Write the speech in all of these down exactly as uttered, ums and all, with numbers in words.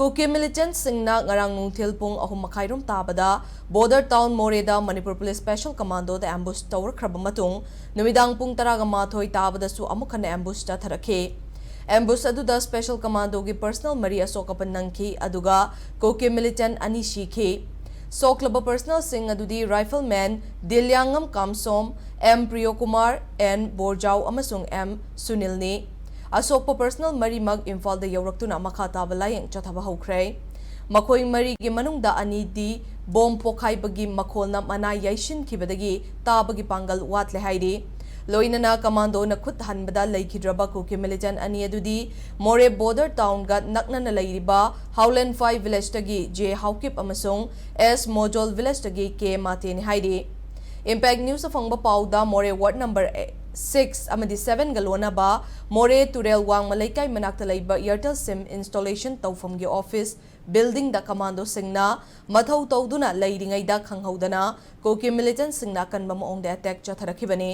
Kuki militantꯁꯤꯡꯅ ꯉꯔꯥꯡ ꯅꯨꯡꯊꯤꯜ ꯄꯨꯡ ꯑꯍꯨꯝ ꯃꯈꯥꯏꯔꯣꯝ ꯇꯥꯕꯗ border town ꯃꯣꯔꯦꯗ ꯃꯅꯤꯄꯨꯔ police special commandoꯗ ambush ꯇꯧꯔꯛꯈ꯭ꯔꯕ ꯃꯇꯨꯡ, ꯅꯨꯃꯤꯗꯥꯡ ꯄꯨꯡ ꯇꯔꯥꯒ ꯃꯥꯊꯣꯏ ꯇꯥꯕꯗꯁꯨ ꯑꯃꯨꯛ ꯍꯟꯅ ambush ꯆꯠꯊꯔꯛꯈꯤ꯫ Ambush ꯑꯗꯨꯗ special commandoꯒꯤ personnel ꯃꯔꯤ ꯑꯁꯣꯛ ꯑꯄꯟ ꯅꯪꯈꯤ, ꯑꯗꯨꯒ Kuki militant ꯑꯅꯤ ꯁꯤꯈꯤ꯫ ꯁꯣꯛꯂꯕ personnelꯁꯤꯡ ꯑꯗꯨꯗꯤ rifleman ꯗꯤꯂ꯭ꯌꯥꯉꯝ ꯀꯥꯝꯁꯣꯝ, ꯑꯦꯝ ꯄ꯭ꯔꯤꯌꯣꯀꯨꯃꯥꯔ, ꯑꯦꯟ ꯕꯣꯔꯖꯥꯎ ꯑꯃꯁꯨꯡ ꯑꯦꯝ ꯁꯨꯅꯤꯜꯅꯤ꯫ ꯑꯁꯣꯛꯄ personnel ꯃꯔꯤꯃꯛ ꯏꯝꯐꯥꯜꯗ ꯌꯧꯔꯛꯇꯨꯅ ꯃꯈꯥ ꯇꯥꯕ ꯂꯥꯌꯦꯡ ꯆꯠꯊꯕ ꯍꯧꯈ꯭ꯔꯦ꯫ ꯃꯈꯣꯏ ꯃꯔꯤꯒꯤ ꯃꯅꯨꯡꯗ ꯑꯅꯤꯗꯤ bomb ꯄꯣꯈꯥꯏꯕꯒꯤ ꯃꯈꯣꯜꯅ ꯃꯅꯥ ꯌꯩꯁꯤꯟꯈꯤꯕꯗꯒꯤ ꯇꯥꯕꯒꯤ ꯄꯥꯡꯒꯜ ꯋꯥꯠꯂꯦ ꯍꯥꯏꯔꯤ꯫ ꯂꯣꯏꯅꯅ commandoꯅ ꯈꯨꯠ ꯍꯟꯕꯗ ꯂꯩꯈꯤꯗ꯭ꯔꯕ Kuki militant ꯑꯅꯤ ꯑꯗꯨꯗꯤ ꯃꯣꯔꯦ border townꯒ ꯅꯛꯅꯅ ꯂꯩꯔꯤꯕ ꯍꯥꯎꯂꯦꯟꯐꯥꯏ villageꯇꯒꯤ ꯖꯦ ꯍꯥꯎꯀꯤꯞ ꯑꯃꯁꯨꯡ ꯑꯦꯁ ꯃꯣꯖꯣꯜ villageꯇꯒꯤ ꯀꯦ ꯃꯥꯇꯦꯅꯤ ꯍꯥꯏꯔꯤ꯫ Impact Newsꯅ ꯐꯪꯕ ꯄꯥꯎꯗ ꯃꯣꯔꯦ ward number six ꯑꯃꯗꯤ sevenꯒ ꯂꯣꯟꯅꯕ ꯃꯣꯔꯦ ꯇꯨꯔꯦꯜ ꯋꯥꯡꯃ ꯂꯩꯀꯥꯏ ꯃꯅꯥꯛꯇ ꯂꯩꯕ Airtel SIM installation ꯇꯧꯐꯝꯒꯤ office buildingꯗ commandoꯁꯤꯡꯅ ꯃꯊꯧ ꯇꯧꯗꯨꯅ ꯂꯩꯔꯤꯉꯩꯗ ꯈꯪꯍꯧꯗꯅ Kuki militantꯁꯤꯡꯅ ꯑꯀꯟꯕ ꯃꯑꯣꯡꯗ attack ꯆꯠꯊꯔꯛꯈꯤꯕꯅꯤ꯫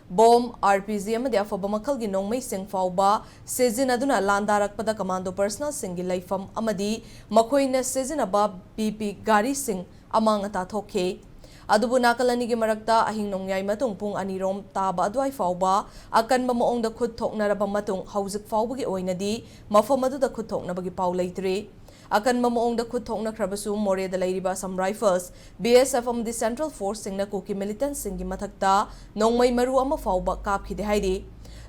Bomb, RPG ꯑꯃꯗꯤ ꯑꯐꯕ ꯃꯈꯜꯒꯤ ꯅꯣꯡꯃꯩꯁꯤꯡ ꯐꯥꯎꯕ ꯁꯤꯖꯤꯟꯅꯗꯨꯅ ꯂꯥꯟꯗꯥꯔꯛꯄꯗ commando personnelꯁꯤꯡꯒꯤ ꯂꯩꯐꯝ ꯑꯃꯗꯤ ꯃꯈꯣꯏꯅ ꯁꯤꯖꯤꯟꯅꯕ BP ꯒꯥꯔꯤꯁꯤꯡ ꯑꯃꯥꯡ ꯑꯇꯥ ꯊꯣꯛꯈꯤ꯫ ꯑꯗꯨꯕꯨ ꯅꯥꯀꯜ ꯑꯅꯤꯒꯤ ꯃꯔꯛꯇ ꯑꯍꯤꯡ ꯅꯣꯡꯌꯥꯏ ꯃꯇꯨꯡ ꯄꯨꯡ ꯑꯅꯤ ꯔꯣꯝ ꯇꯥꯕ ꯑꯗꯨꯋꯥꯏ ꯐꯥꯎꯕ ꯑꯀꯟꯕ ꯃꯑꯣꯡꯗ ꯈꯨꯠ ꯊꯣꯛꯅꯔꯕ ꯃꯇꯨꯡ ꯍꯧꯖꯤꯛ ꯐꯥꯎꯕꯒꯤ ꯑꯣꯏꯅꯗꯤ ꯃꯐꯝ ꯑꯗꯨꯗ ꯈꯨꯠ ꯊꯣꯛꯅꯕꯒꯤ ꯄꯥꯎ ꯂꯩꯇ꯭ꯔꯤ꯫ ꯑꯀꯟꯕ ꯃꯑꯣꯡꯗ ꯈꯨꯠ ꯊꯣꯛꯅꯈ꯭ꯔꯕꯁꯨ ꯃꯣꯔꯦꯗ ꯂꯩꯔꯤꯕ Assam Rifles, BSF ꯑꯃꯗꯤ Central Forceꯁꯤꯡꯅ Kuki militantꯁꯤꯡꯒꯤ ꯃꯊꯛꯇ ꯅꯣꯡꯃꯩ ꯃꯔꯨ ꯑꯃ ꯐꯥꯎꯕ ꯀꯥꯞꯈꯤꯗꯦ ꯍꯥꯏꯔꯤ꯫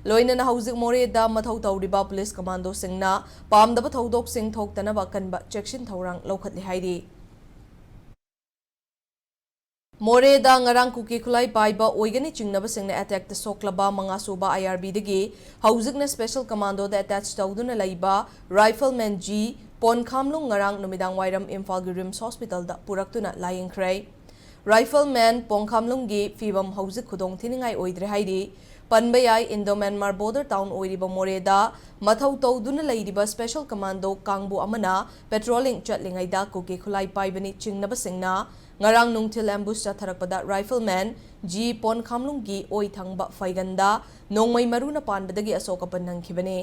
ꯂꯣꯏꯅꯅ ꯍꯧꯖꯤꯛ ꯃꯣꯔꯦꯗ ꯃꯊꯧ ꯇꯧꯔꯤꯕ police commandoꯁꯤꯡꯅ ꯄꯥꯝꯗꯕ ꯊꯧꯗꯣꯛꯁꯤꯡ ꯊꯣꯛꯇꯅꯕ ꯑꯀꯟꯕ ꯆꯦꯛꯁꯤꯟ ꯊꯧꯔꯥꯡ ꯂꯧꯈꯠꯂꯤ ꯍꯥꯏꯔꯤ꯫ ꯃꯣꯔꯦꯗ ꯉꯔꯥꯡ ꯀꯨꯀꯤ ꯈꯨꯠꯂꯥꯏ ꯄꯥꯏꯕ ꯑꯣꯏꯒꯅꯤ ꯆꯤꯡꯅꯕꯁꯤꯡꯅ attackꯇ ꯁꯣꯛꯂꯕ ꯃꯉꯥꯁꯨꯕ IRBꯗꯒꯤ ꯍꯧꯖꯤꯛꯅ special commandoꯗ attach ꯇꯧꯗꯨꯅ ꯂꯩꯕ rifleman G ꯄꯣꯟꯈꯥꯝꯂꯨꯡ ꯉꯔꯥꯡ ꯅꯨꯃꯤꯗꯥꯡ ꯋꯥꯏꯔꯝ ꯏꯝꯐꯥꯜꯒꯤ RIMS hospitalꯗ ꯄꯨꯔꯛꯇꯨꯅ ꯂꯥꯌꯦꯡꯈ꯭ꯔꯦ꯫ Rifleman ꯄꯣꯟꯈꯥꯝꯂꯨꯡꯒꯤ ꯐꯤꯕꯝ ꯍꯧꯖꯤꯛ ꯈꯨꯗꯣꯡ ꯊꯤꯅꯤꯡꯉꯥꯏ ꯑꯣꯏꯗ꯭ꯔꯦ ꯍꯥꯏꯔꯤ꯫ ꯄꯟꯕ ꯌꯥꯏ, Indo-Myanmar border town ꯑꯣꯏꯔꯤꯕ ꯃꯣꯔꯦꯗ ꯃꯊꯧ ꯇꯧꯗꯨꯅ ꯂꯩꯔꯤꯕ special commando ꯀꯥꯡꯕꯨ ꯑꯃꯅ patrolling ꯆꯠꯂꯤꯉꯩꯗ ꯀꯨꯀꯤ ꯈꯨꯠꯂꯥꯏ ꯄꯥꯏꯕꯅꯤ ꯆꯤꯡꯅꯕꯁꯤꯡꯅ ꯉꯔꯥꯡ ꯅꯨꯡꯊꯤꯜ ambush ꯆꯠꯊꯔꯛꯄꯗ rifleman G ꯄꯣꯟꯈꯥꯝꯂꯨꯡꯒꯤ ꯑꯣꯏ ꯊꯪꯕ ꯐꯩꯒꯟꯗ ꯅꯣꯡꯃꯩ ꯃꯔꯨꯅ ꯄꯥꯟꯕꯗꯒꯤ ꯑꯁꯣꯛ ꯑꯄꯟ ꯅꯪꯈꯤꯕꯅꯤ꯫